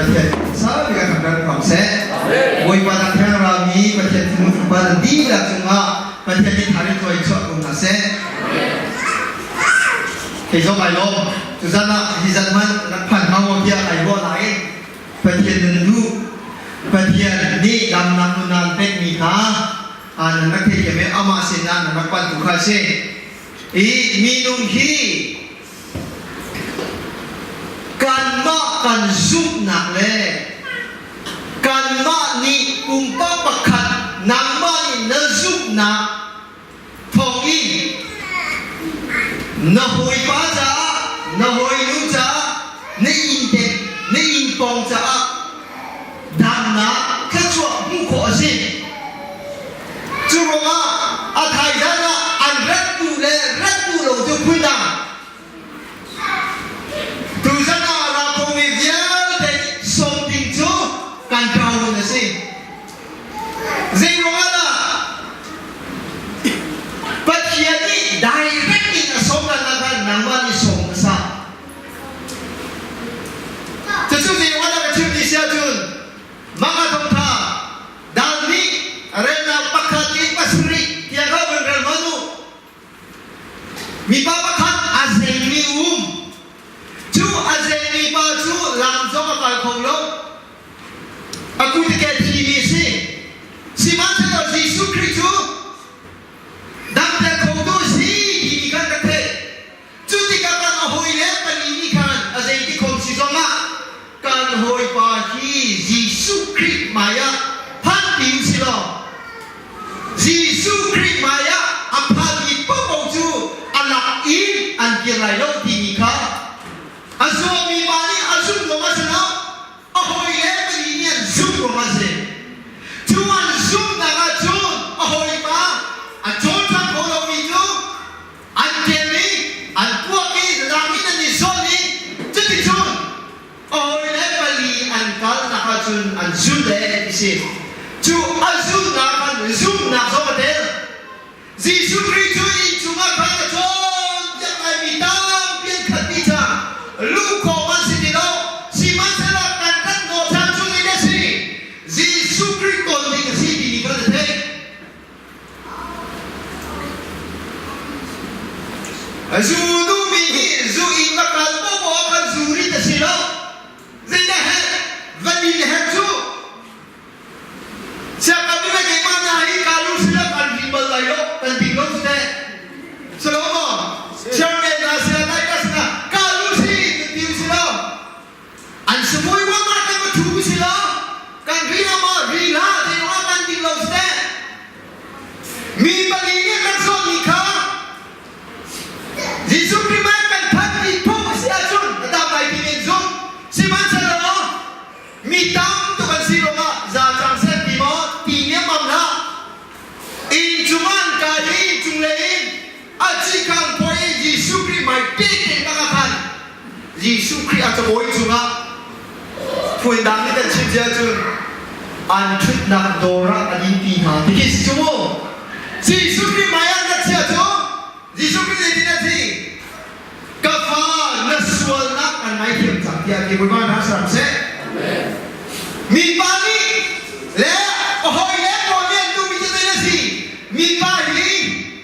Pathian saupi kan rak ram seh. Bawipa dang thiang rami Pathian fanu fapa nan dihlak cungah Pathian nih thari tuai chuah ko hna seh. Kei zong ai lawm. Tuzan ah hi zan hmanh rak phan hau maw tiah ai ruah nain Pathian nan duh. Pathian nih damnak nun nan pekmi kha nan rak theithiam i amah sinah nan rak pantu kha a si. I minung hi kanmah kan zumhnak le kanmah nih pumpak pakhat nangmah nih na zumhnak thawngin na hawipa caah na hawinu caah na inntek na innpawng caah damnak thluachuah hmuh khawh a si. Cu ruangah a thaizan ah an rat duh le rat duh lo cu phundang. Tuzan ah a ra khomi vialte nih sawm ding cu kan ṭaun a si. Zei ruangah dah Pathian nih direct in a sawm lan ah khan nangmah nih sawm hmasa. Cucu zei ruangah dah ka chim ti si ahcun mah ah thawngṭha dal nih relnak pakhat in pasarih tiang kha van rel hmanh u. Mipa pakhat a zeimi um. Cu a zeimi pa cu lam zong a kal kho lo. A kutke thimi a si. Sihmanhsehlaw Jesuh Khrih cu damter khotu a si timi khan kan theih. Cu tikah kan a hawile pali nih khan a zeiti khom si zongah kan hawipa hi Jesuh Khrih hmaiah phanpi u si law Jesuh Khrih hmaiah a phanmi paohpaoh cu a lak in an kir lai lo timi kha a zuami pa nih a zumh ruang a si lo a hawile pali nih an zumh ruang a si. Cu an zumhnak ahcun a hawipa a cawlcang kho lomi cu an ṭem i an puak i rang in an i zawn i cuticun a hawile pali an kalnak ahcun an zul le ti si. Cu a zulnak khan zumhnak zong a tel. Jesuh Khrih cu inn chungah khan a cawnpiak ngaimi tampi an khat dih cang. Luh khawh an si ti lo. Sihmanhsehlaw kan rat hnawhchan cu zeidah a si? Jesuh Khrih kawl ding a si timi kha na theih. Zu duhmi hi zu inn va kal poah ah khan zu rit a si lo. Zeidah herh? Va nin herh cu. Sianginn le keimah hna hi kalu sila kan ri bal lai lo, kan ding lo si teh. Si lo maw? Chairman hna sila Titus hna kalu si kan ti si lo. An samui wa ma kan va thu si lo. Kan ri lo maw? Ri hlah, zei ruangah kan ding lo si teh. Mi pali nih kan sawhmi kha Jesuh Khrih mah kan phanh mi phung a si ahcun a dam lai ti men zumh. Sihmanhsehlaw mi tam tuk an si ruangah za cang seh ti maw ti niammam hlah. Inn cungah an kai i inn cung le in a cikang poi i Jesuh Khrih hmai tehte bak ah khan Jesuh Khrih a cabawi cungah phundang nih kan chim cia cun an ṭhutnak dawr ah a dinpi hna ti khi si cu mu. Jesuh Khrih hmai ah na chia cu Jesuh Khrih zeitin a thi? Ka fa na sualnak kan ngaithiam cang tiah ti Bawipa hna saram seh. Mipa nih le a hawi le pawl nih an duhmi cu zei a si? Mipa hi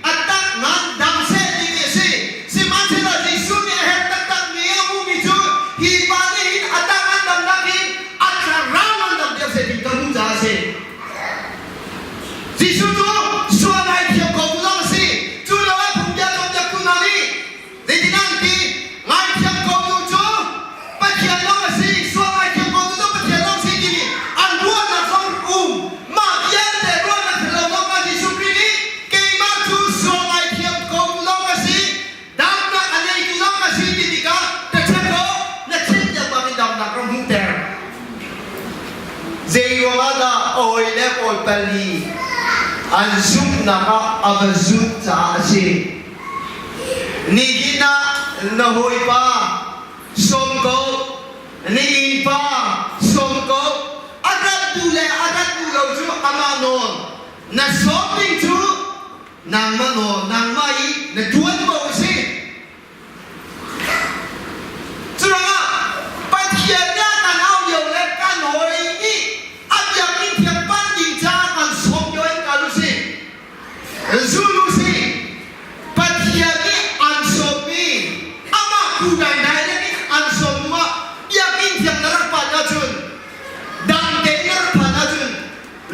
a tak ngan dam seh timi a si. Sihmanhsehlaw Jesuh nih a herh taktakmi a hmuhmi cu hi pa nih hin a tak ngan damnak hin a thlarau ngan dam deuh seh ti ka hmuh caah a si. Jesuh cu sual ngaithiam ko tu zong a si. Cu lo ah phungbia cawnpiaktu hna nih zeitindah an ti? Ngaithiam ko tu cu Pathian lawng a si, sual ngaithiam ko tu cu Pathian lawng si timi an ruahnak zong um. Mah vialte ruahnak ṭhalo zong kha Jesuh Khrih nih keimah cu sual ngaithiam ko tu lawng a si, damnak a neitu zong a si ti tikah ka check ko, na chim tiang bangin damnak rak hmuhter. Zei ruangah dah awi le pawl pali an zumhnak ah a va zumh caah a si. Nihin ah na hawipa sawm ko, na innpa sawm ko, a rat duh le a rat duh lo cu amah nawl. Na sawm ding cu nangmah nawl, nangmah i na ṭuanvo a si. Curuangah Pathian nih a kan auh lio le kan Zul u sih. Pathian nih an sawmmi amah kutai direct in an sawm hnu ah biakinn thiang na rak phan ahcun dang tein na rak phan ahcun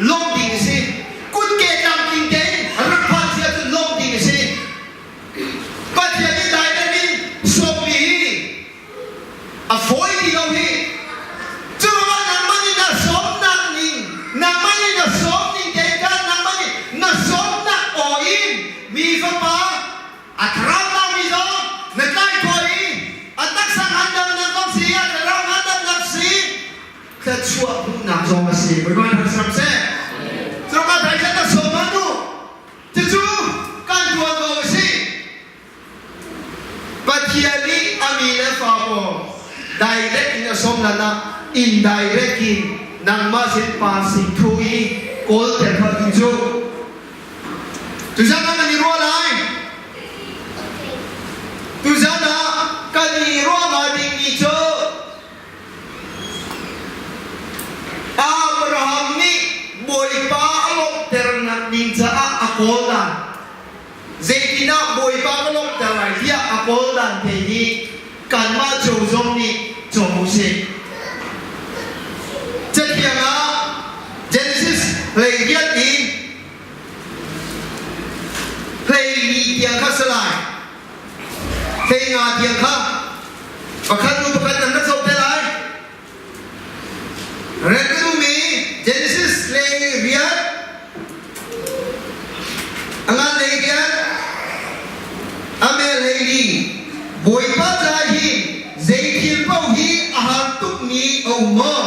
lawmh ding a si. Kutke tlamtling tein rak phan si ahcun lawmh ding a si. Pathian nih direct in sawmmi hi a fawi ti lo hi. Curuangah nangmah nih na sawmnak ning, nangmah nih na sawm ning tein khan nangmah nih na sawmnak aw in mi fapa a thlarau tlaumi zong na tlai khawh i a taksa ngandamnak zong si, a thlarau ngandamnak si, thluachuah hmuhnak zong a si. Bawipa nih rak seh. Curuangah thaizat na sawm hmanh u. Cucu kan tuanvo a si. Pathian nih a mi le fa pawl direct in a sawm hlan ah indirect in nangmah sin pa sin thu i kawlter kha ding cu. Tuzan ah kan i ruah lai. Tuzan ah kan i ruah hnga dingmi cu Abraham nih Bawipa a lawmhternak ding caah a kawl dan. Zeitinah Bawipa ka lawmhter lai tiah a kawl dan te hi kanmah cio zong nih cawm u sih. Cathiang ah Genesis 18 in 14 tiang kha si lai. 15 tiang kha pakhat hnu pakhat nan rak zoh te lai. Rel ka duhmi Genesis lei rian a ngan lei rian a me lei li Bawipa ca hi zei thil paoh hi a har tukmi a um maw?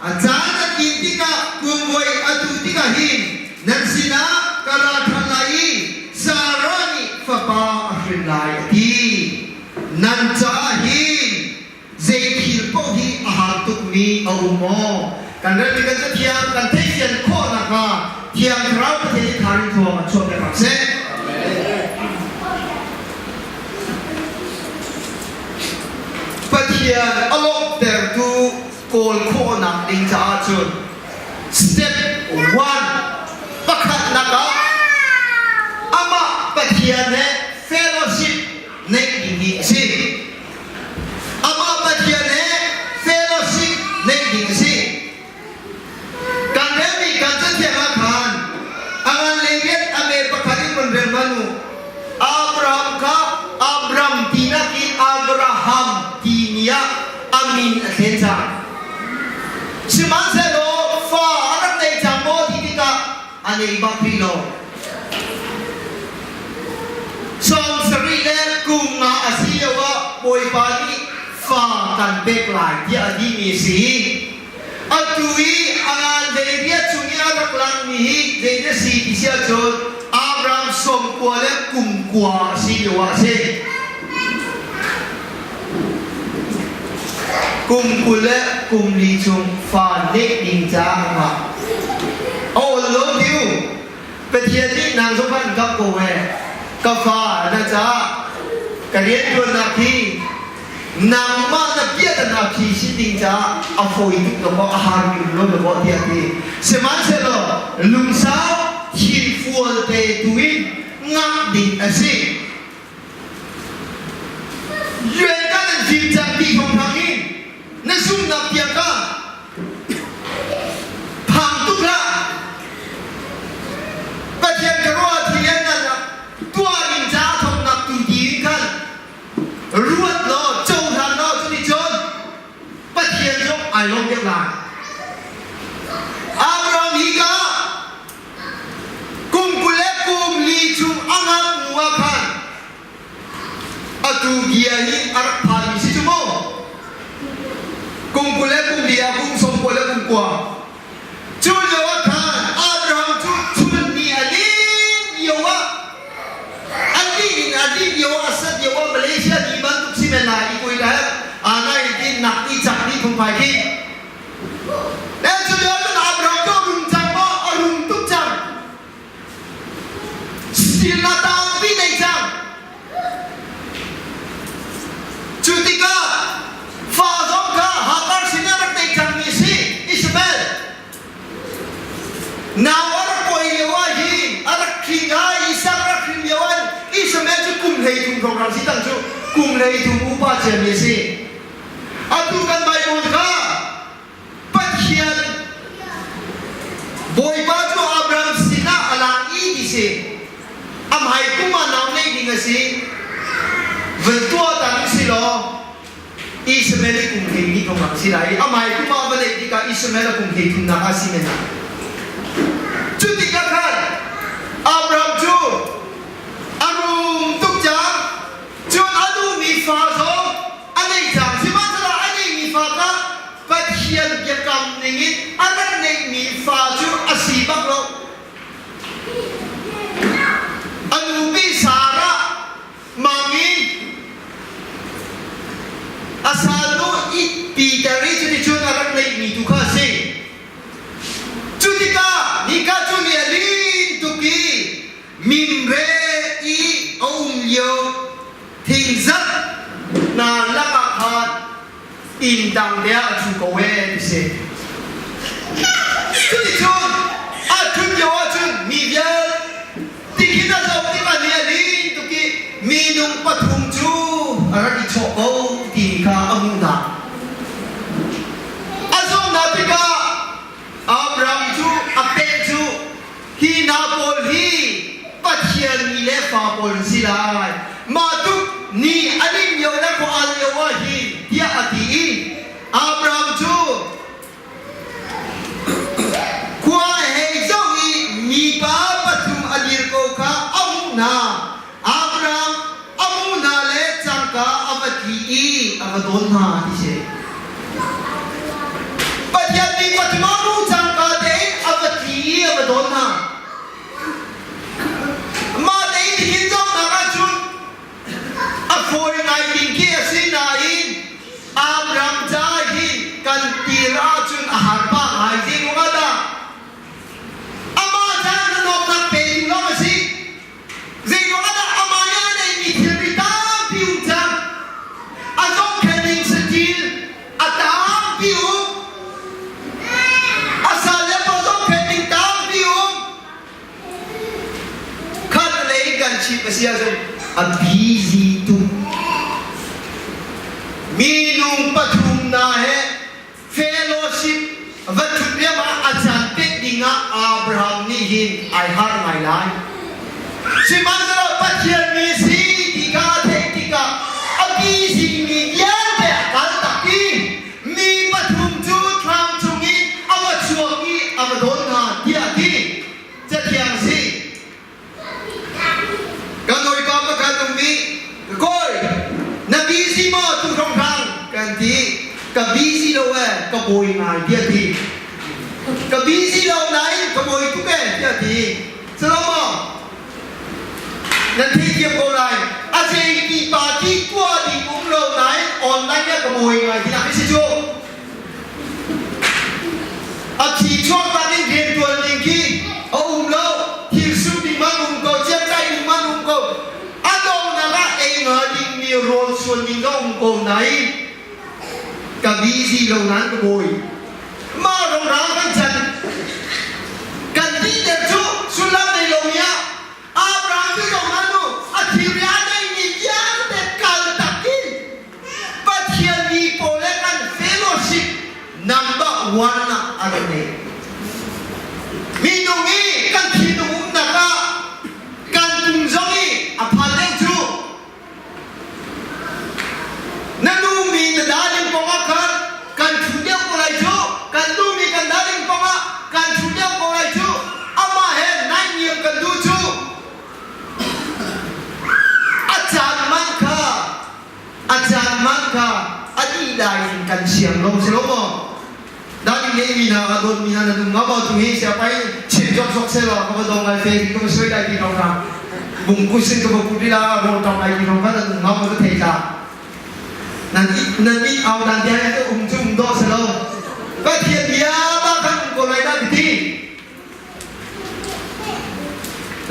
A caan a tlin tikah kumvoi a tu tikah hin nan sinah ka ra ṭhan lai i Sarah nih fapa a hrin lai a ti. Nan caah hin zei thil paoh hi a har tukmi a um maw? Kan relmi kan cathiang kan theihfian khawh nakhnga Thiang Thlarau Pathian i tharin thuang an chuahpiak hram seh. Pathian a lawmhtertu kawl khawhnak ding caah cun step one pakhatnak ah amah Pathian he fellowship neih ding hi a si. Amah Pathian he fellowship neih ding a si. Kan relmi kan cathiang ah khan a ngan lei rian a me pakhat in run rel hmanh u. Abraham kha Abram tinak in Abraham timi ah a min a thlen cang. Sihmanhsehlaw fa a rak nei cang maw ti tikah a nei bak rih lo. 70 le kum nga a si lio ah Bawipa nih fa kan pek lai tiah a timi a si. Atu i a ngan hleiriat chung i a rak langmi hi zei na si ti si ahcun Abraham 90 le kum kua a si lio ah a si. Kum 20 le kum li chung fa neih ding caah a ngah. A ol lo tiu. Pathian nih nang zong khan kam ko he ka fa na caah ka rianṭuannak hi nangmah na piahtana phi sin ding caah a fawi tuk lo maw a har mi lo lo maw tiah ti sihmanhsehlaw lungsau thinfual te tu in ngak ding a si Yuan kan an fim cang ti thawngthang in na zumhnak tiang kha phang tuk hlah. Pathian ka ruah thil lianngan ah tuah ding caah thawknak tu ti in khan ruat law cohlan law cuticun Pathian zong ai lawm deuh lai. Abraham hi ka kum 20 le kum li chung a ngak hnu ah khan atu bia hi a rak phanmi si cu mu. Kum 20 le kum li ah kum 90 le kum kua. Cu lio ah khan Abraham cu chun ni a lin lio ah a lin in a lin lio ah a sat lio ah Malaysia ni bantuk si men lai i kui le anai tin nak ni cak ni phungphai khi Le cu lio cun Abraham cu a rum cang maw? A rum tuk cang. Silnak tampi nei cang. Cu tikah fa zong kha Hagar sinah rak nei cangmi a si, Ishmael. Nau a rak pawi lio ah hin a rak hrin i Isak. Abraham si tang cu kum 33 upa ciami a si. Atu kan Bible kha Pathian Bawipa cu Abraham sinah a lang i ti si. A hmai kum ah nau neih ding a si. Van tuah ta ning si law Ishmael i kum 12 thong ah si lai i a hmai kum ah va neih tikah Ishmael a kum 33nak ah si men lai. Cu tikah khan Abraham cu a rum tuk cang. Cun a duhmi fa zong a neih cang. Sihmanhsehlaw a neihmi fa kha Pathian biakam ningin a rak neihmi fa cu a si bak lo. A nupi Sarah mangin a salnu Peter i cuticun a rak neihmi tu kha a si. Cu tikah nika cu ni a lin tuk i Mimre i a um lio thingzat hna lakah khan inn dang te ah a ṭhu ko ee ti si. Cuticun a ṭhut lio ahcun mi vialte khin a zoh tikah ni a lin tuk i minung pathum cu a rak i chawh ko ti kha a hmuh hna. A zoh hna tikah Abraham cu a peh cu hi hna pawl hi Pathian mi le fa pawl an si lai. Mah tuk ni a lim lio le khua al lio ah hin tiah a ti i Abraham cu khua hei zoh i mipa pathum a dir ko kha a hmuh hna. Abraham a hmuh hna le cangka a va tli i a va dawn hna ti si. Pathian nih pathum a hmuh cangka tein a va tli i a va dawn hna. Mah tein tihin zohnak ahcun a fawi ngai ding khi a si nain Abraham ca hi kan tir ahcun a har pah ngai. Zeiruang ah dah? Amah ca hnahnawknak petu lawng a si. Zeiruang ah dah amah nih a neihmi thilri tampi um cang? A zohkhenh ning saṭil a tampi um. A sal le pa zohkhenh ning tampi um. Khat lei kan chim a si ahcun a busy tuk. Minung pathum hna he fellowship va ṭhut lio ah a caan pek dingah Abraham nih hin ai har ngai lai. Sihmanhsehlaw Pathian mi si ti kha a theih tikah a busy mi vialte a kal tak i mi pathum cu thlam chungin a va chuak i a va dawn hna tiah a ti. Cathiang a si. Kan hawipa pakhat um nih, Kawi, na busy maw tu hrawnghrang? Kan ti. Ka busy lo ee, ka buai ngai tiah ti. Ka busy lo nain ka buai tuk ee tiah ti. Silo maw? Nan theithiam ko lai. A zei ti pa ti tuah ding um lo nain online ah ka buai ngai tinak hi si cu. A thi chuak tak in riantuan ding khi a um lo. Thil sum ding man um ko, ciamcai ding man um ko. A donghnak ah ei hnga ding mi rawl chuan ding ka um ko nain ka busy lo nain ka bawi. Mah rongrang kan chan kan titer cu sullam nei lomi ah Abraham cu zohhmanh u, a thilri a neihmi vialte kal tak in Pathian mi pawl le kan fellowship number one ah a rak nei. Minung i kan thinlung umnak ah kan pum zong i a phan deuh cu na duhmi na darling kong ah khan kan thu deuh ko lai cu kan duhmi kan darling kong ah kan thu deuh ko lai cu amah he naihniam kan duh cu A caan man kha a caan man kha a dih lai in kan siang lo si lo maw? Dani le mi hna a dawt mi hna na dum nga maw tu hi sia pai chin jok jok se law ka va dong lai fe ka va soi lai ti rong ra bung ku sin ka va ku la rawl tong lai ti rong ka na dum nga maw ka thei ta nan nan mit au dan dia te um chu um do se lo Pathian bia ba khan um ko lai da ti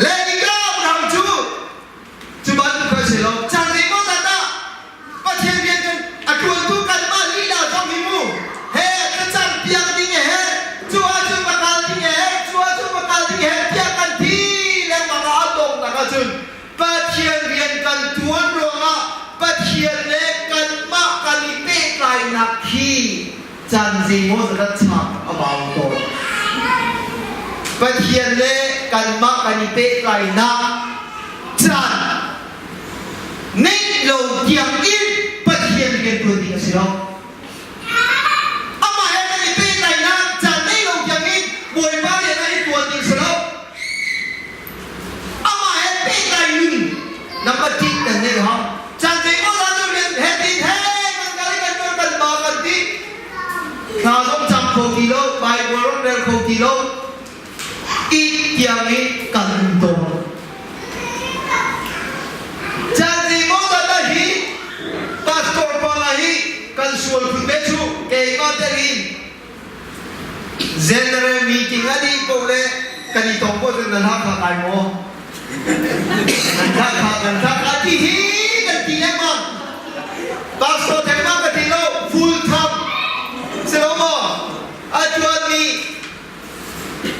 Lenika Abraham cu cu bantuk kha si lo. Caan zeimaw zat ah Pathian rian kan a ṭuantu kanmah lila zong hi mu he thlacam piak ding he cu ahcun va kal ding he cu ahcun va kal ding he tiah kan ti lengmang ah a donghnak ahcun Pathian rian kan ṭuan ruangah. Caan zeimaw zat chak a bau tawn. Pathian le kanmah kan i pehtlainak caan ngeih lo tiang in Pathian rian ṭuan ding a si lo. Amah he kan i pehtlaihnak caan ngei lo tiang in Bawipa rian ah i ṭuan ding si lo. Amah he pehtlai nun na patih kan neih hau. Caan zeimaw zat cu rian he tin he kan kal i kan ṭuan kan ba kan ti. Thla zong cam kho ti lo, Bible rak rel kho ti lo. I tiang in kan um tawn. Caan zeimaw zat ah hi pastor pa nga hi kan sual phun ve cu keimah tel in General meeting a dih ko le kan i tong ko cun nan hakha kai maw? Nan hakha kan hakha ti hi kan ti lengmang. Pastor thengmang ka ti lo full thumb si lo maw? A tuanmi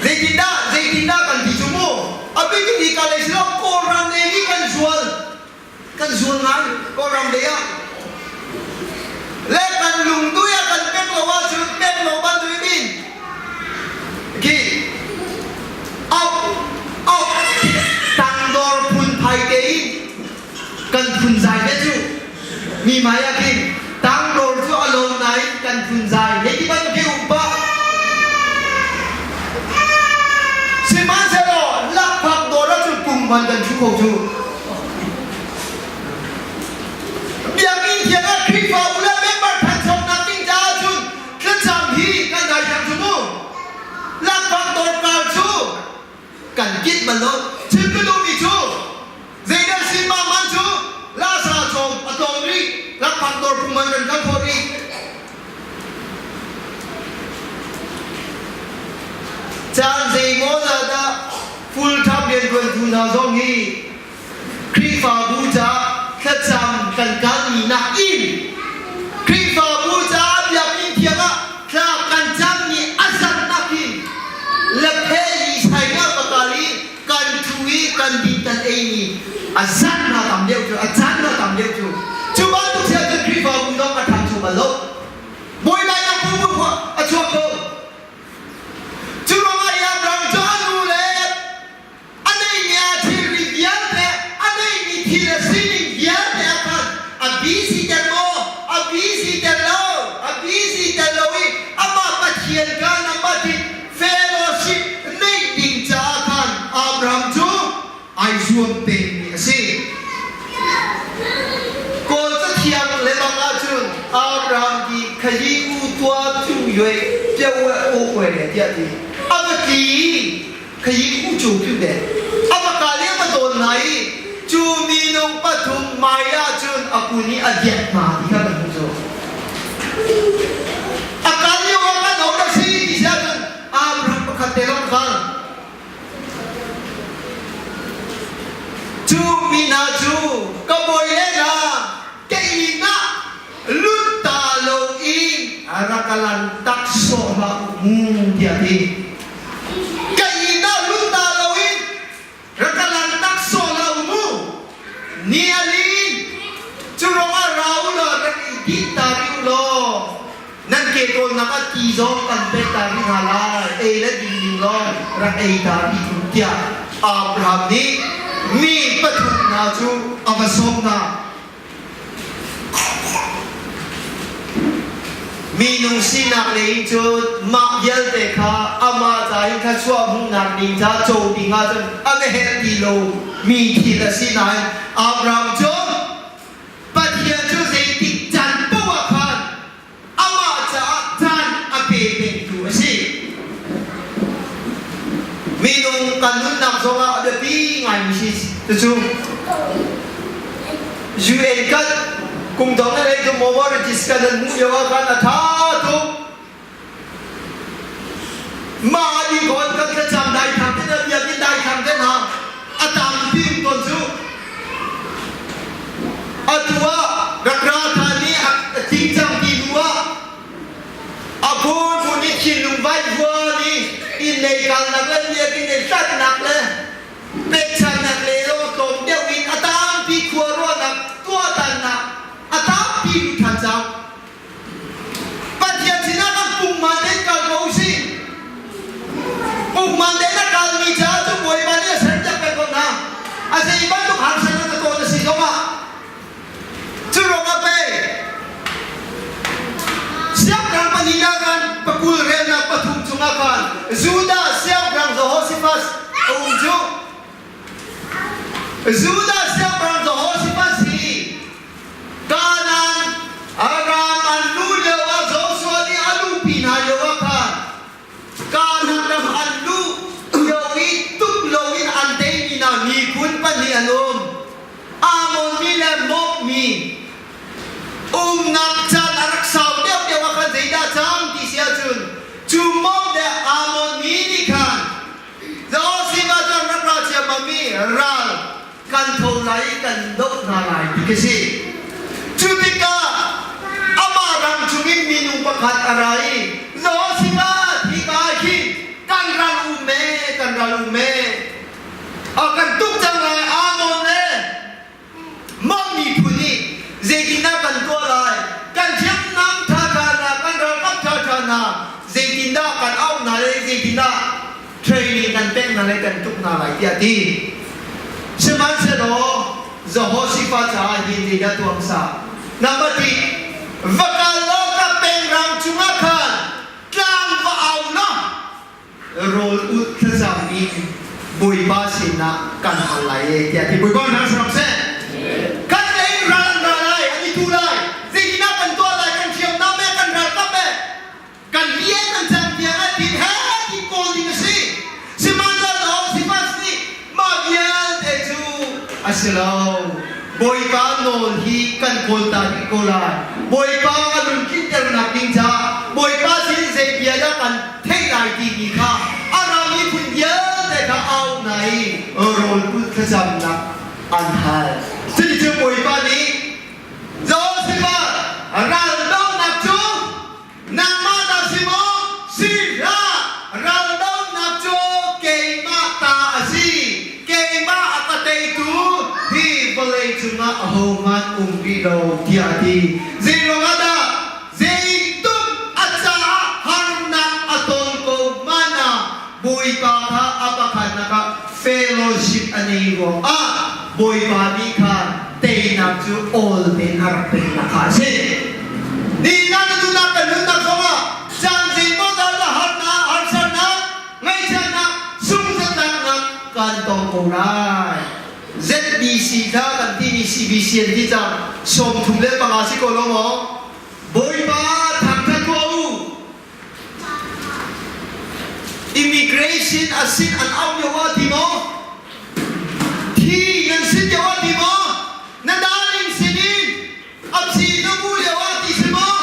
zeitindah zeitindah kan ti cu mu? A bik in hi ka lei si lo Kawlram lei nih kan zual kan zual ngai Kawlram lei ah le kan lungdui ah kan pek lo ahcun pek lo bantuk in khi auh auh tangdor phunphai te in kan phunzai te cu mi hmai ah khin tangdor cu a lo nain kan phunzai hei ti bantuk hi um pah sihmanhsehlaw lakphak dawr ahcun kum man kan thu kho cu Biakinn thiang ah Khrihfabu le member thanchonak ding caah cun thlacam hi kan daithlang cu mu. Lakphak dawrkar cu kan kit bal lo. Chim ka duhmi cu zeidah sin ma man cu lasa cawm a tlawm rih lakphak dawr phung man kan kal khawh rih. Caan zeimaw zat ah full time riantuantu hna zong hi Khrihfabu caah thlacam kan kalmi nakin Khrihfabu caah biakinn thiang ah thla kan cammi a zatnak hi lephe i sainga pakal i kan thu i kan din kan eimi a zat hna tam deuh cu a caan hna tam deuh cu cu bantuk siah cun Khrihfabu zong a ṭhangcho bal lo. Bawipa phungphung a chuak ko. Cu ruangah i Abraham cu a nu le a neihmi a thilri vialte a neihmi thil a sining vialte a khan a busy ter maw a busy ter lo a busy ter lo i amah Pathian khan amah ti fellowship neih ding caah khan Abraham cu ai zuam pengmi a si. Kawl cathiang le bang ahcun Abraham ti khayi u tua tu yue piau u kwe le tiah ti a va tli Khayi u cu pyu de a va kal i a va dawn hna i cu minung pathum hmai ahcun a kun i a diak hna ti kha kan hmuh cu. A kal lio ah kan ho dah si ti si ahcun Abraham pakhat te lawng kal. Cu mi hna cu ka bawi le hna ka inn ah lut ta loin rak lan tak sawh hlah u mu tiah a ti. Ka inn ah lut ta loin rak lan tak sawh hlah u mu. Ni a lin. Cu ruangah ra u law rak i dih ta rih u law nan ke tawlnak ah ti zong kan pek ta rih hna lai. Ei le ding ding law rak ei ta rih u tiah Abraham nih mi pathum hna cu a va sawm hna. Minung sinak lei in cun mah vialte kha amah ca in thluachuah hmuhnak ding ca co ding ahcun a va herh ti lo mi thil a si nain Abraham cu Pathian cu zeitik caan paoh ah khan amah caah caan a pe pengtu a si. Minung kan nunnak zongah a biapi ngaimi si cucu UN kan kum dong le lei cu mobile register nan hmuh lio ah khan a tha tuk. Mah di kon kan thlacam dai thang te na biakinn dai thang te hna a tampi um tawn cu. Atu ah rak ra than i a tling cang ti hnu ah a phunphun i thinlung vaivuan i inn lei kalnak le biakinn lei hlatnak le pekchannak le lawng tlawm deuh in a tampi khua ruahnak tuahtannak a tampi lut than cang. Pathian sinah kan. Judah siangpahrang Jehoshaphat hi Kanaan ram an luh lio ah Joshua nih a luhpi hna lio ah khan Kanaan ram an luh lio i tuk loin an teimi hna miphun pahnih an um. Ammon mi le Moab mi umnak caan a rak sau deuhdeuh ah khan zeidah cang ti si ahcun cu Moab le Ammon mi nih khan Jehoshaphat cu an rak ra ciammam i ral kan tho lai i kan doh hna lai ti khi si. Cu tikah amah ram chungin minung pakhat a ra i Jehoshaphat hika ah hin kan ral um ee, kan ral um ee. A kan tuk cang lai Ammon le Moab miphun nih zeitindah kan tuah lai? Kan hriamnam ṭhaṭha hna, kan ralkap ṭhaṭha hna zeitindah kan auh hna le zeitindah training kan pek hna le kan tuk hna lai tiah a ti. Sihmanhsehlaw Jehoshaphat caah hin zeidah tuah hmasa? Number ti, va kal law ka pengram chungah khan tlang va au law rawl ulh thlacam in Bawipa sinah kan hal lai e tiah ti Bawipa hna rak seh. Kan lei ral an ra lai, an i tu lai. Zeitindah kan tuah lai, kan hriamnam he, kan ralkap he, kan lian kan cang tiang ah tin he ti kawl ding a si. Sihmanhsehlaw Sifas nih mah vialte cu a si lo. Bawipa nawl hi kan kawl ta dih ko lai. Bawipa a lungtlinternak ding caah Bawipa sin zei bia dah kan theih lai timi kha a ram miphun vialte kha au hna i rawl pul thlacamnak an hal. Cuticun Bawipa nih Jehoshaphat raldohnak cu Nangmah ta si maw? Si hlah! Raldohnak cu keimah ta a si. Keimah a ka teitu hi vawlei cungah ahohmanh um rih lo, tiah a ti. Zeiruangah dah zeitluk a caah harnak a ton ko hmanh ah Bawipa kha a pakhatnak ah fellowship a nei ruangah Bawipa nih khan teinak cu awl tein a rak peknak kha a si. Nihin ah na nunnak kan nunnak zongah caan zeimaw dah na harnak, harsatnak, ngaihchiatnak, sungzatnak kan tong ko lai. ZBC kha kan timi CBC an ti cang 35 si ko lo maw? Bawipa thangthat tuah u. Immigration a sin an auh lio ah ti maw? Thi nan sin lio ah ti maw? Na darling sin in a phi na mu lio ah ti si maw?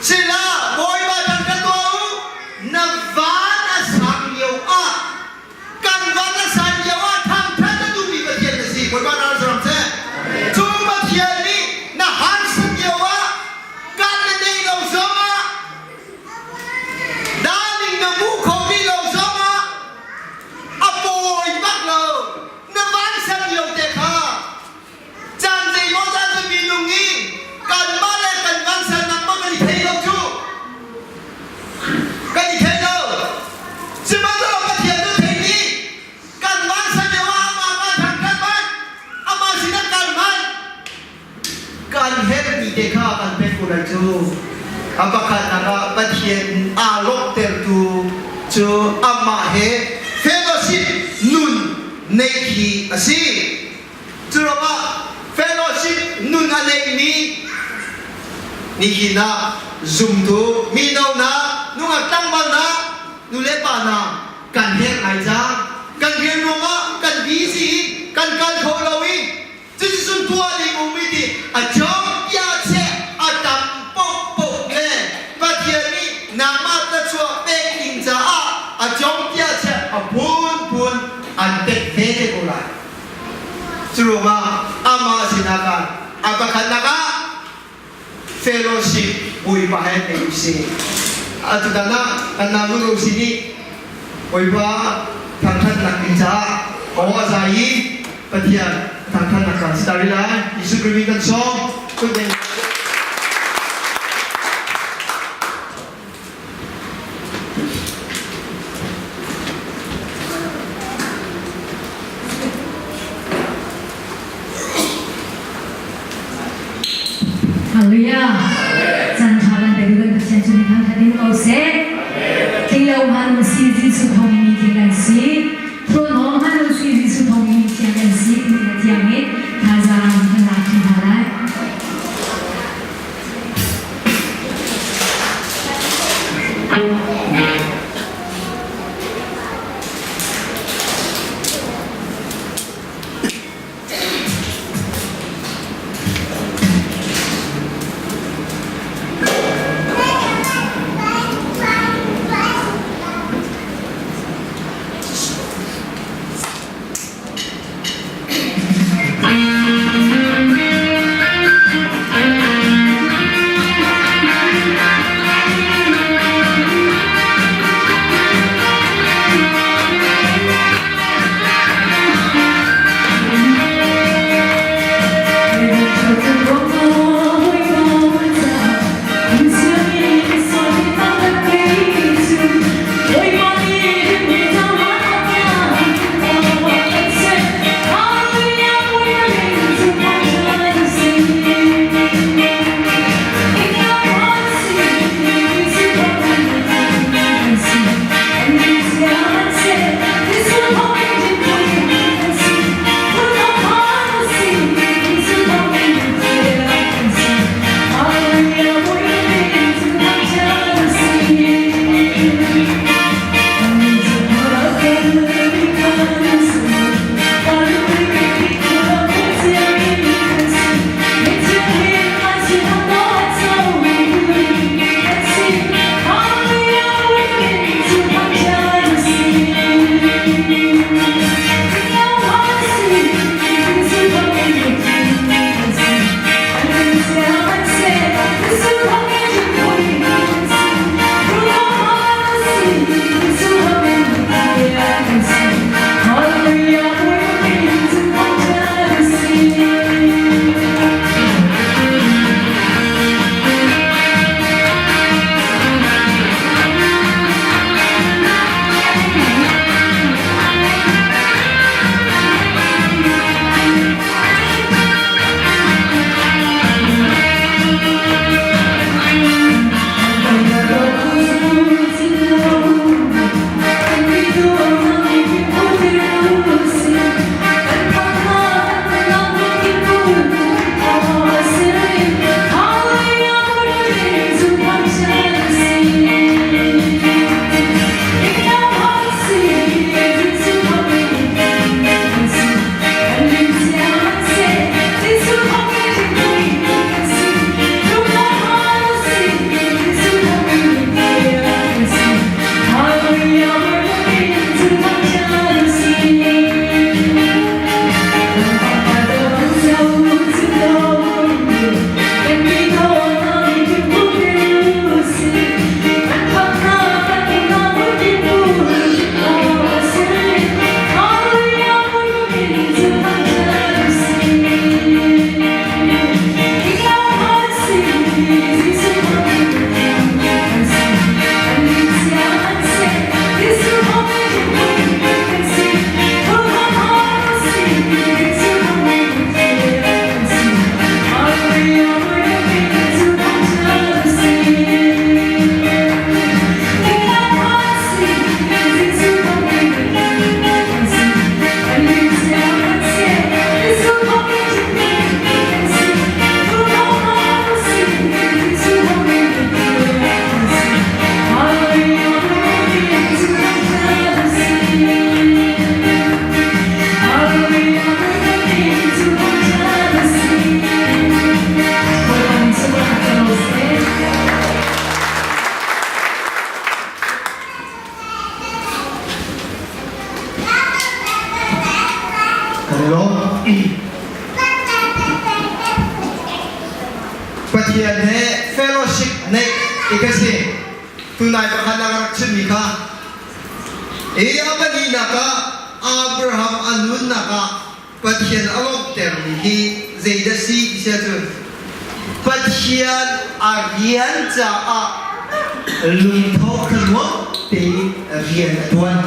Sila Bawipa thangthat tuah u. Na van a sang lio ah kan van a san lio ah thangthat a duhmi Pathian na si. Bawipa ral saram seh. Cu Pathian nih na harsat lio ah kan na nei lo zongah darling na hmuh kho rih lo zongah a pawi bak lo. Na vansan lio te kha caan zeimaw zat cu minung i kanmah le kan vansannak bak kan i thei lo cu. Kan i thei lo. Sihmanhsehlaw Pathian cu thei nih kan vansan lio ah amah kan thangthat manh, amah sinah kal manh. Kan herhmi te kha kan pek ko lai cu. A pakhatnak ah Pathian aa lawmhtertu cu amah he fellowship nun neih hi a si. Curuangah fellowship nun a neihmi nihin ah zumtu mino hna, nungak tlangval hna, nulepa hna kan herh ngai cang. Kan rian ruangah kan busy i kan kal kho lo i cuticun tuah ding um i ti a cawmpiah cheh a tam paohpaoh le Pathian nih nangmah thluachuah pek ding caah a cawmpiah cheh a phunphun an pek ve te ko lai. Curuangah amah sinah khan a pakhatnak ah fellowship Bawipa he ngei usih. Atutan ah kan nau nu Rosie nih Bawipa thangthatnak ding caah aw a zai i Pathian thangthatnak kan si ta lai. Jesuh Khrih kan sawm. Hallelujah. Caan ṭha kan pe kan Pathian cu thangṭhat in ko seh. Tling lo hmanh si Jesuh thawng mi thiang kan si. Thawn hmanh si Jesuh thawng mi thiang kan si. Kan i lawm. Pathian he fellowship neih i ka si. Tunai pakhat ah ka rak chimmi kha i a pahnihnak ah Abraham a nunnak ah Pathian a lawmhtermi hi zeidah si ti si ahcun Pathian a rian caah lungtho thanuam tein rian a ṭuan.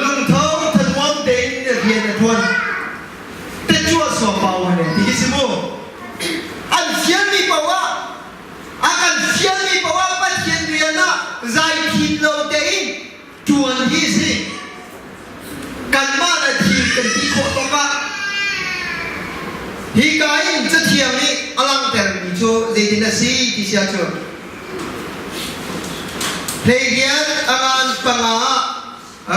Lungtho thanuam tein rian a ṭuan. Tecuah sua pau ne ti khi si mu. An fialmi paoh ah a kan fialmi paoh ah Pathian rian ah zaithin lo tein ṭuan hi si. Kanmah le thil kan ti khawh tawk ah hika in Cathiang nih a langhtermi cu zeitin a si ti si ahcun hleiriat a ngan panga ah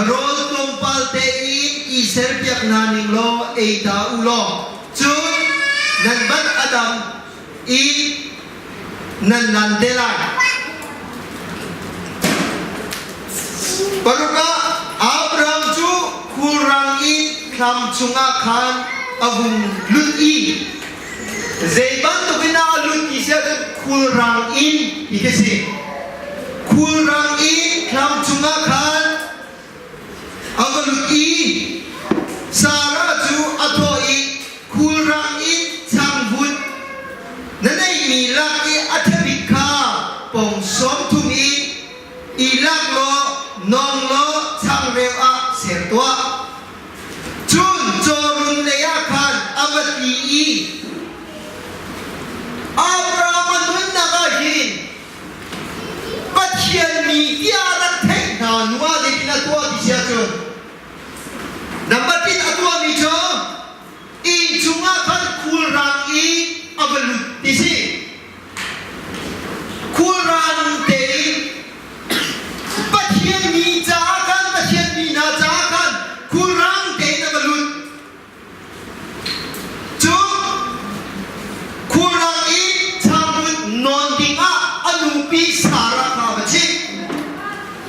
rawl tlawmpal tein i serpiak hna ning law ei ta u law cun nan bat a dam i nan nan te lai. Paruk ah Abraham cu khulrang in thlam chungah khan a vung lut i zei bantukin ah a lut ti si ahcun khulrang in ti khi si. Khulrang in thlam chungah khan A va lut i Sarah cu a thawh i khulrang in changvut na neihmi lak i a ṭhabik kha pong sawm thum i i lak law nawng law changreu ah ser tuah. Cun cawrun leiah khan a va tli i Abraham a nunnak ah hin Pathian mi tiah a rak theih hna hnu ah zeitin a tuah ti si ahcun number tin a tuahmi cu inn chungah khan khulrang i a va lut ti si. Khulrang tein Pathian mi caah khan Pathian mi hna caah khan khulrang tein a va lut. Cun khulrang i changvut nawn dingah a nupi Sarah kha a va chimh.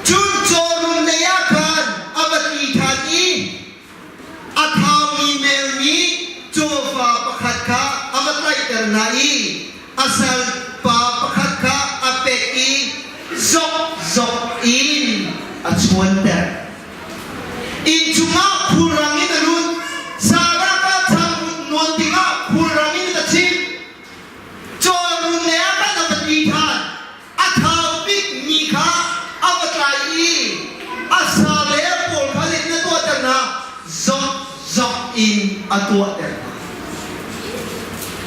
Cun cawrun leiah khan a va tli ṭhan i a thaumi melmi cawfa pakhat kha a va tlaihter hna i a salpa pakhat kha a pek i zokzok in a chuanter. Inn chungah khulrang in a lut. Sarah kha changvut nuan dingah khulrang in a chimh. Cawrun le ah khan a va ti ṭhan. A thau bikmi kha a va tlai i a sa le a pawl kha zeitin a tuahter hna? Zokzok in a tuahter hna.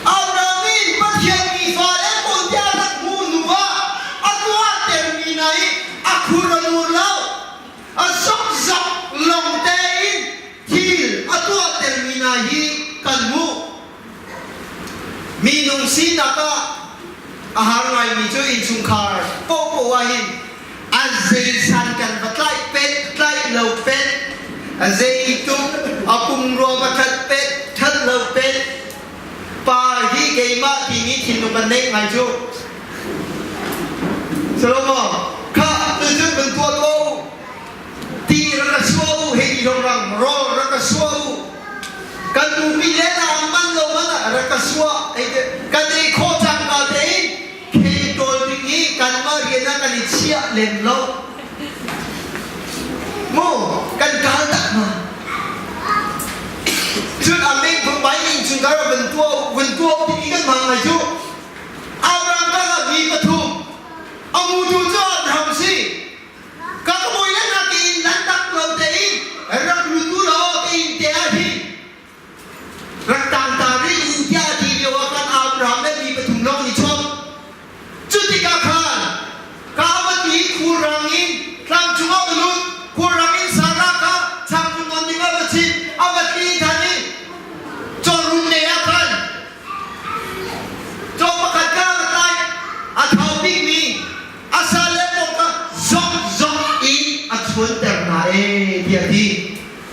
Abraham nih Pathian mi fale pawl tiah a rak hmuh hnu ah a tuahtermi hna hi a khur a nur lo. A zokzok lawng tein thil a tuahtermi hna hi kan hmuh. Minung sinak ah a har ngaimi cu innchungkhar paohpaoh ah hin a zeisan kan va tlaih pet, tlaih lo pet, a zeituk a pumrua va ṭhat pet, ṭhat lo pet, pa hi keimah timi thinlung kan neih ngai cu. Salomo, kha tucun kan tuah ko. Ti rak ka sua u, hei ti rang rawl rak ka sua u. Kan nupi le na man lo man ah rak ka sua. Kan ei khawh cangka tein khel tawl ding hi kanmah rian ah kan i chiah lem lo. Mu, kan kal tak ma. Cun a meng phung bai innchungkhar ah vun tuah u, vun tuah u timi kan hmang ngai cu. Abraham kha mi pathum a mutu cu Abraham si. Ka ka bawi le hna ke in lan tak lo tein rak lut u law ka inn te ah hin rak tang ta rih u tiah a ti lio ah khan Abraham le mi pathum lawng nih chawm. Cu tikah khan ka va ti khulrang in tlang cungah va lut khulrang in Sarah kha changvut nawn ding ah va chit a va tli than i cawrun lei ah khan Caw pakhat kha a tlai, a thau bikmi a salle pawl kha zokzok in a chuanter hna ee tiah a ti.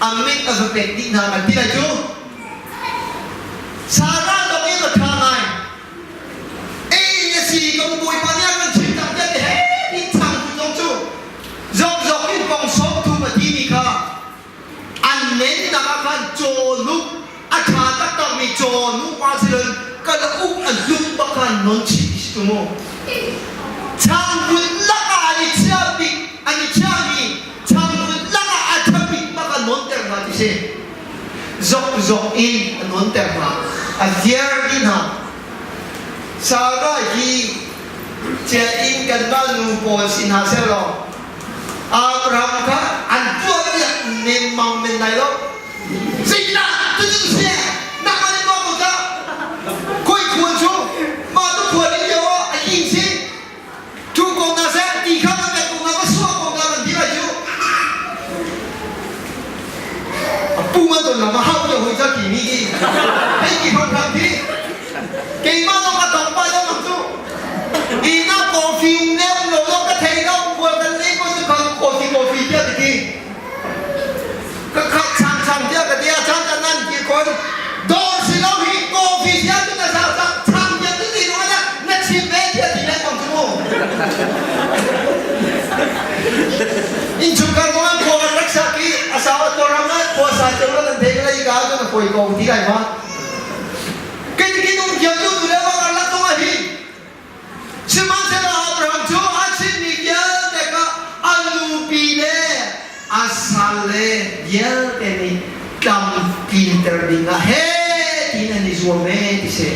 A mit a va pek dih hna kan ti lai cu. Sarah dong in a ṭha ngai. Ei a si ka bawipa nih a kan chim tak tiah ti he tin chang tu zong cu zokzok in pong sawm thum a timi kha an nei. nennak ah khan cawhnuk a ṭha taktakmi cawhnuk pa si loin kalauk a hlum bak khan non chih ti si cu mu. Changvut lakah an i chiah bik an i chiahmi changvut lakah a ṭha bik bak a nonter hna ti si. Zokzok in a nonter hna. A viar dih hna. Sarah hi cia in kanmah nu pawl si hna seh law Abraham kha an tuahpiak nemmang men lai lo. Zeidah cucu si nangmah nih tuah ko dah. Khoi khual cu mah tu khual in lio ah a yin si. Tu ko na seh ti kha kan pek ko na va suah ko na kan ti lai cu. A pu man ton na ma hau te hoi ca ti mi ki. Hei ki hram hram ti. Keimah zong ka tong pa dong cu. Ina coffee um le um lo zong ka thei lo khual kan lei ko cu kan coffee coffee tiah ka ti. Ka khat chang chang tiah ka ti a chan kan nan ti kon dawr si lo hi coffee tiah tu na sa chang chang tiah tu ti no na na chim ve tiah ti le kong cu mu. Innchungkhar kong an khua kan rak sak i a sau a ram ah khua sa ceu lo nan thei lai ka cu na foi ko ti lai ma. Kei um thiam tu tu le bang arlak zong ah hin sihmanhsehlaw Abraham cu a chimmi vialte kha a nupi le a salle vialte nih tlamtlinter ding ah he tiin an i zuam ee ti si.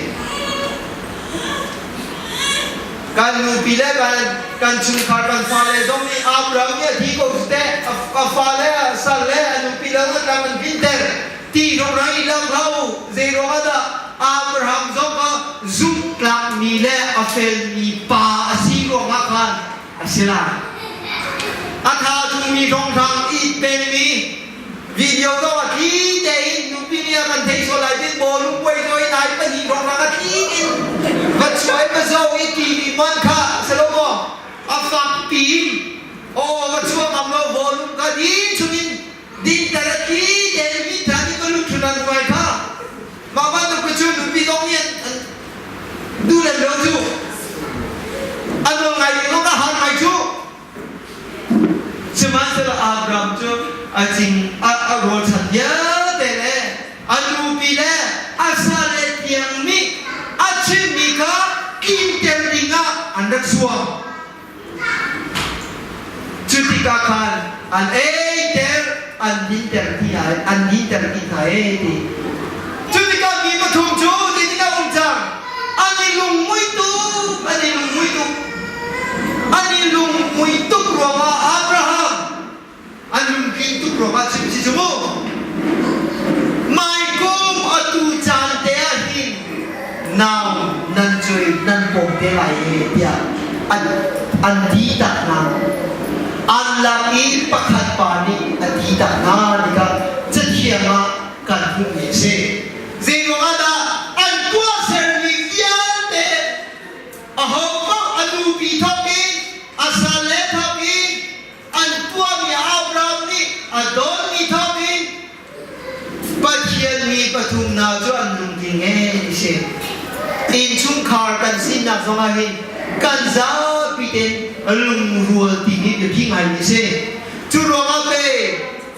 Kan nupi le kan kan chungkhar kan fale zong nih Abraham nih a thi ko cu teh a fale a salle a nupi le an tlam an tlinter Ti rawhral i lak hlah u. Zeiruang ah dah Abraham zong kha zumhtlakmi le a felmi pa a si ruangah khan a si lai. A tha thumi hrawnghrang i pengmi video zong a thli tein nupi nih a kan thei sual lai tin bawlung puai zawi nai pahnih hrawnghrang a thli in va chuai va zo i TV man kha si lo maw a fak piin aw va chuak ngam lo bawlung kha din chungin Dinter a ti te mi hna nih ka lungthin an ruai kha mah bantuk cu nupi zong nih an duh lem lo cu a nawl ngai ding zong a har ngai cu sihmanhsehlaw Abraham cu a cing a rawlchan vialte le a nupi le a sale tiang nih a chimmi kha tlinter dingah an rak zuam. Cu tikah khan an eiter, an dinter ti hna, an dinter ti hna ee ti. Cu tikah mi pathum cu zeitindah um cang? An i lungmui tuk, an i lungmui tuk. An i lungmui tuk ruangah Abraham an lungtling tuk ruangah chim si cu mu. Maikum atu caan te ah hin nau nan cuai nan pawm te lai e tiah an an ti tak hna. An lak i pakhat pa nih a ti tak hna tikah cathiang ah kan hmuhmi a si. Zeiruang ah dah an tuahsermi vialte ahopaoh a nupi thawk in a salle thawk in an tuahmi Abraham nih a dawnmi thawngin Pathian mi pathum hna cu an lungtling ee ti si. Innchungkhar kan sinak zongah hin kan zapi tein lungrual ti hi biapi ngai mi si. Cu ruangah pe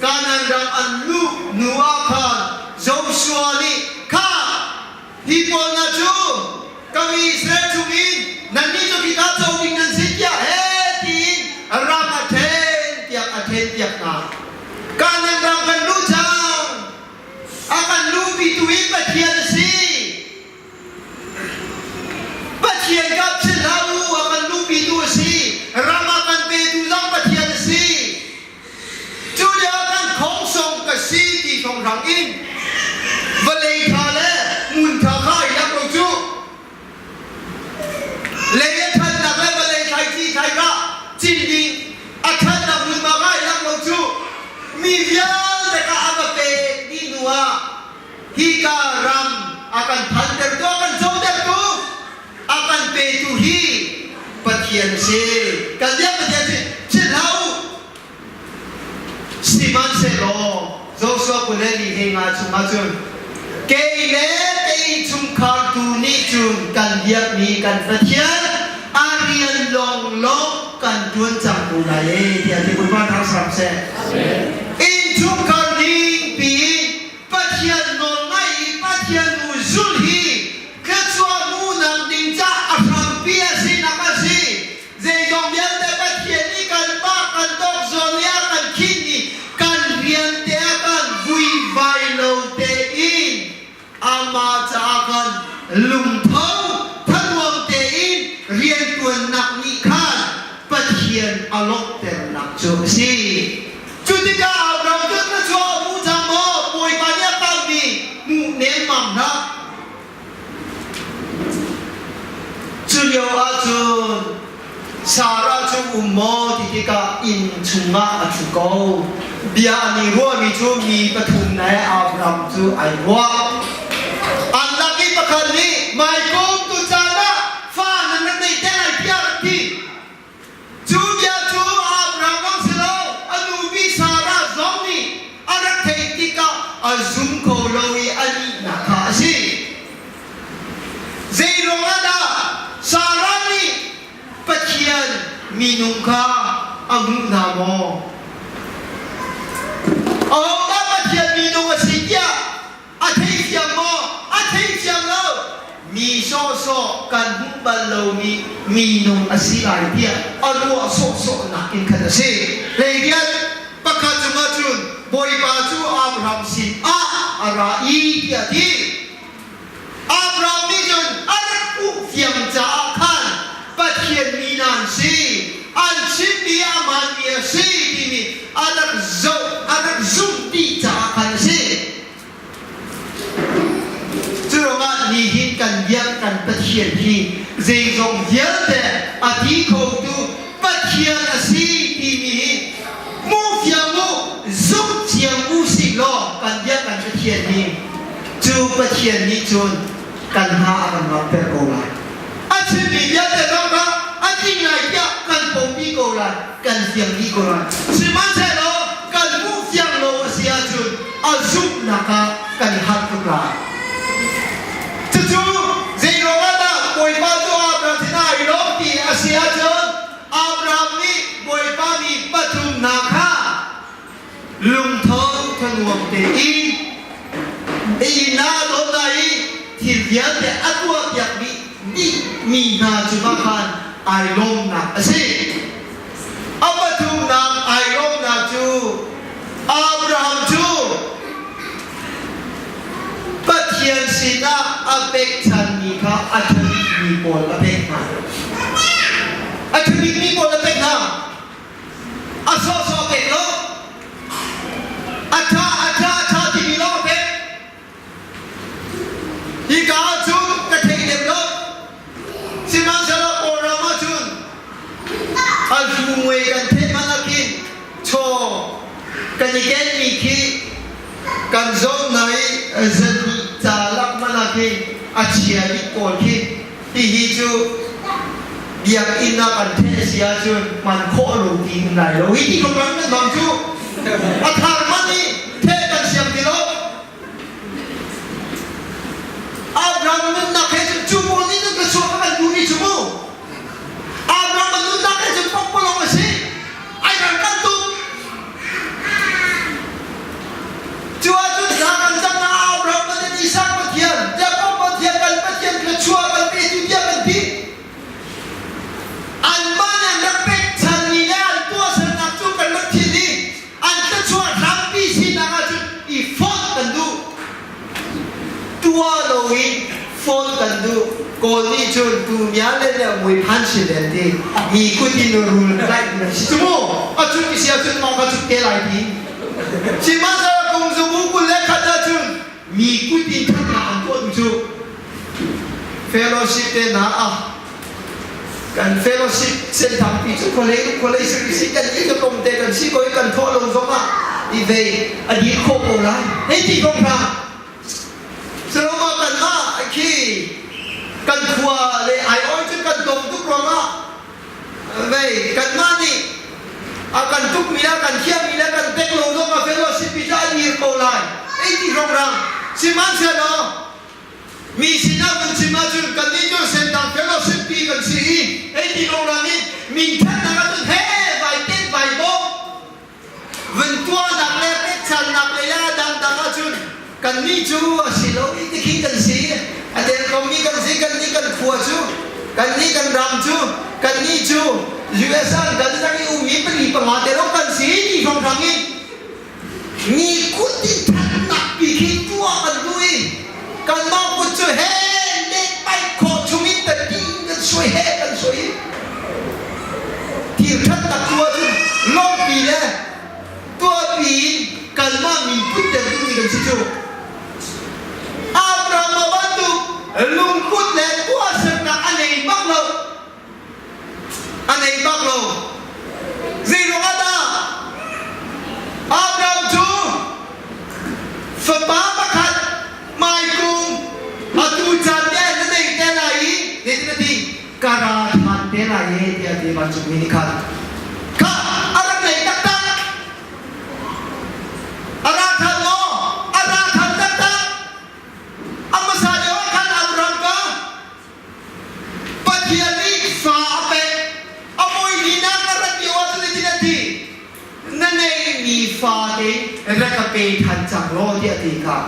Kanaan ram an luh hnu ah khan Joshua nih kha Hi pawl hna cu ka mi Israel chungin nannih cu khika co ding nan si tiah he tiin ram a ṭhen tiah a ṭhenpiak hna. Kanaan ram kan luh cang. A kan luhpitu hi Pathian a si. Pathian kap si hlah u, a kan luhpitu a si. Ram a kan petu zong Pathian a si. Cu lio kan khongsong ka si ti hrawnghrang in vawlei tha le hmun tha kha i lak lo cu. Lei a thatnak le vawlei thlaici thlai kha cin ding a thatnak hmunhma kha i lak lo cu. Mi vialte kha a va pek dih hnu ah hika ram a kan phantertu a kan cotertu a kan petu hi Pathian a si. Kan biak Pathian si. Philh hlah u. Sihmanhsehlaw Joshua 22 chungah cun kei le ka innchungkhar tu nih cun kan biakmi kan Pathian a rian lawnglawng kan ṭuan cang ko lai ee tiah ti Bawipa thang hram seh. Innchungkhar ning piin. lungtho thanuam tein rianṭuannak nih khan Pathian a lawmhternak cu a si. Cu tikah Abraham cu thluachuah a hmu cang maw? Bawipa nih a kammi hmuh nemmam hlah. Cu lio ahcun Sarah cu um maw ti tikah inn chungah a ṭhu ko. Bia an i ruahmi cu mi pathum le Abraham cu ai ruah. An lak i pakhat nih hmaikum tu caan ah fa nan rak neih te lai tiah a rak ti. Cu bia cu Abraham lawng si lo, a nupi Sarah zong nih a rak theih tikah a zum kho lo i a lihnak kha a si. Zei ruangah dah Sarah nih Pathian minung kha a hmuh hna maw? Ahodah Pathian minung a si tiah a theithiam maw? A theithiam lo. Mi sawhsawh kan hmuh bal lomi minung a si lai tiah a ruah sawhsawhnak in khan a si. Hleiriat pakhat cungah cun Bawipa cu Abraham sin ah a ra i tiah a ti. Abraham nih cun a rak hmuhfiang caah khan Pathian mi nan si, an chimmi a hmaanmi a si timi a rak zoh, a rak zumh dih caah khan a si. Curuangah nihin kan biak kan Pathian hi zeizong vialte a ti khotu Pathian a si timi hi hmuhfiang u, zumh thiam u sih law kan biak kan Pathian hi cu Pathian nih cun kan hna a kan ngamter ko lai. A chimmi vialte zong kha a tling lai tiah kan pompi ko lai, kan fiang dih ko lai. Sihmanhsehlaw kan hmuh fiang lo a si ahcun a zumhnak ah kan i harh tuk lai. Cucu zeiruangah dah Bawipa cu Abraham sinah ai lawm ti a si ahcun Abraham nih Bawipa mi pathum hna kha lungtho thanuam tein inn ah a dawt hna i thil vialte a tuahpiak dih dihmi hna cungah khan ai lawmnak a si. A pathumnak ai lawmnak cu Abraham cu Pathian sinah a pekchanmi kha a ṭhabikmi pawl a pek hna. A ṭhabikmi pawl a pek hna. A sawhsawh pek lo. A ṭha, a ṭha, a ṭha timi lawng a pek. Hika ahcun ka thei lem lo. Sihmanhsehlaw Kawlram ahcun a zu mui kan theih hmanh ah khin chaw kan i kenmi khi kan zoh hna i zahnih ca lak hmanh ah khin a chia bik pawl khi hihi cu biakinn ah kan theih a si ahcun hman khawh lo ti um lai lo. Hi ti tluk ram nan hmang cu a thar hmanh i theh kan siang ti lo. Abraham nunnak he cun cu pawl nih cun ka chuak a kan duhmi cu mu. Abraham a nunnak he cun pokpalong a si. Ai ral kan tuk. Cu ahcun thla kan cam ah Abraham Pathian, Isaac Pathian, Jakob Pathian, kan Pathian thluachuah kan petu tiah kan ti. Anmah nih an rak pekchanmi le an tuahsernak cu kan rak thil i an thluachuah hrampi sinak ahcun i fonh kan duh. Tuah loin fonh kan duh. Kawl nih cun tu mia le le mui phan si len ti mi kut in rul tlaih na si cu mu. A cut i si ahcun mah kha cut te lai ti. Sihmanhsehlaw kum zabu 21 ahcun mi kut in thatnak an tuahtu cu fellowship te hna ah kan fellowship senthangpi cu khualei khualei si kan i ka kom te kan si ko i kan thawh lo zong ah i vei a dir khawh ko lai hei ti kong hna Saloma kan mah khi kan khua le ai oi cu kan tom tuk ruangah vei kanmah nih a kan tukmi le kan thiammi le kan pek lo zong a fellowship pi cu an ngir ko lai ei ti hrongrang sihmanhsehlaw mi sinah kan chim ahcun kannih cu sentang fellowship pi kan si i ei ti rongrang in minthatnak ahcun he vai tet vai bawm Vun tuahnak le pekchannak lei ah dangdang ahcun kannih cu a si lo i tikhin kan si. A derkommi kan si, kannih kan khua cu, kannih kan ram cu, kannih cu US ah kan rak i ummi pali panga te lawng kan si ti hrawnghrang in mi kut in thatnak pi khi tuah kan duh i kanmah kut cu he le. mi kan si cu. Abraham bantuk lungput le tuahsernak a nei bak lo. A nei bak lo. Zeiruang ah dah Abraham cu fapa pakhat hmaikung atu caan te na nei te lai i zeitin a ti? Ka ra ṭhan te lai e tiah a ti vancungmi nih khan. Kha a rak nei taktak. A ra ṭhan maw? A ra ṭhan taktak. A hmasa lio ah khan Abraham kha Pathian nih fa a pek. A voi linak a rat lio ah cun hitin a ti. Na neihmi fate rak ka pe ṭhan cang law tiah a ti kha.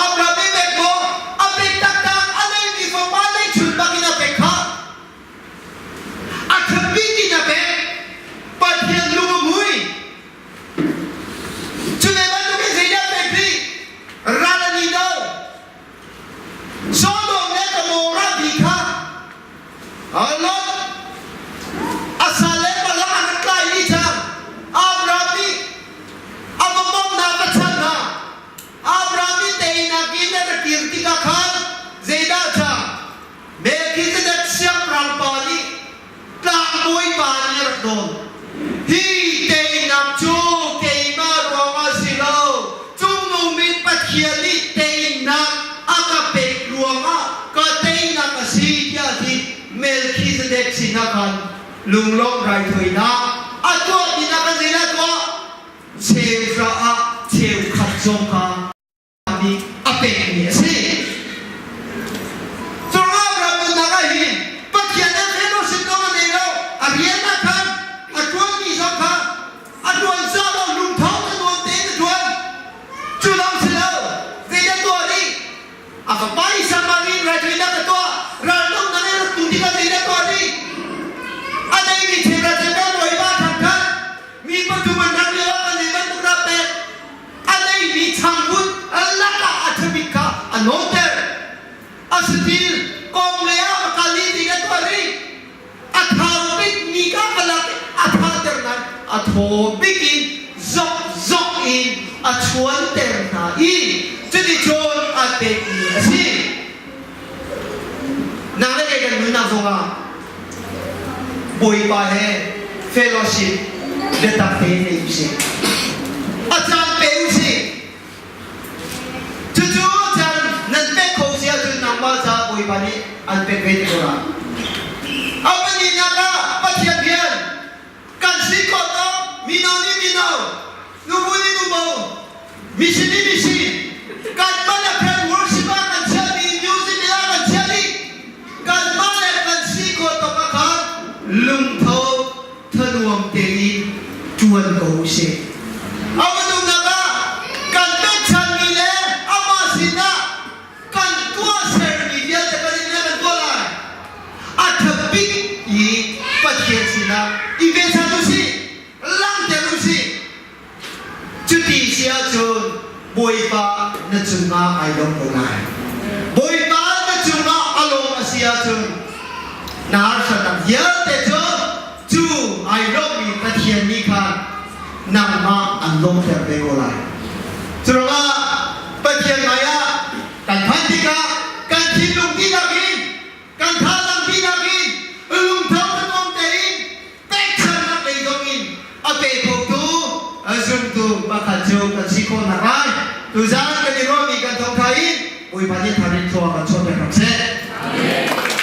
Abraham nih pek maw? A pek taktak. A neihmi fapa neihchun bak in a pek kha. A ṭhatbik in a pek. Pathian lung a hmui. Cu ve bantukin zeidah pek rih? Ral an i do. Sodom le Gomorrah ti kha Lot a sal le malak an rak tlai dih cang. Abraham nih a va bawmhnak a chanh hna. Abraham nih teinak in a ra kir tikah khan zeidah cang? Melchizedek siangpahrang pa nih tlangbawi pa nih a rak dawn. Hi teinak cu keimah ruangah si lo, cungnung bik Pathian nih teinak a ka pek ruangah ka teinak a si tiah a ti. Melchizedek sinah khan lunglawmh raithawinak a tuah tinak kan zeidah tuah? Cheuhra ah cheukhat zong kha nih a pekmi a si. Curuang ram nunnak ah hin Pathian an fellowship zong a nei lo, a rian ah khan a ṭuanmi zong kha a ṭuan zah lo lungtho na nuam tein a ṭuan. Cu lawng si lo, zeidah tuah rih? A fapa Isaac in raithawinak a tuah, raldohnak in rak tu tikah zeidah tuah rih? A neimi thil ah cun Bawipa thangṭhat, mi pathum an rak lio ah kan zei bantuk dah pek? A neimi changvut lakah a ṭhabik kha a nawlter. A saṭil kong lei ah a kal i ti a tuah rih. A thau bikmi kha ka lak i a thahter nain a thaw bik in zokzok in a chuanter hna i cuticun a pekmi a si. Nang le kei kan nunnak zongah Bawipa he fellowship biatak tein nei usih. A caan pe usih. Cucu caan nan pek kho si ahcun nangmah caah Bawipa nih an pek ve te ko lai. A pahnihnak ah Pathian rian kan si khawh tawk mino nih mino, nubu nih nubo, misi nih misi, kanmah le kan worship ah kan chiahmi music ah kan chiah dih. Kanmah le kan si khawh tawk ah khan lungtho thanuam tein ṭuan ko usih. A minungnak ah kan pekchanmi le amah sinah kan tuahsermi vialte kan in kan tuah lai. A ṭha bik i Pathian sinah i pechan usih, langhter usih. Cuti si ahcun Bawipa na cungah ai lawm ko lai. Bawipa na cungah a lawm a si ahcun na harsatnak vialte cu cu ai lawmmi Pathian nih khan nangmah an lawmhter ve ko lai. Curuangah Pathian hmaiah kan phanh tikah kan thinlung dihlak in kan thazaang dihlak in lungtho thanuam tein pekchannak lei zong in a pe khotu zumtu pakhat cu kan si khawh naklai tuzaan kan i ruahmi kan thawngtha in Bawipa nih thar in thlua kan chuahter hram seh. Amen.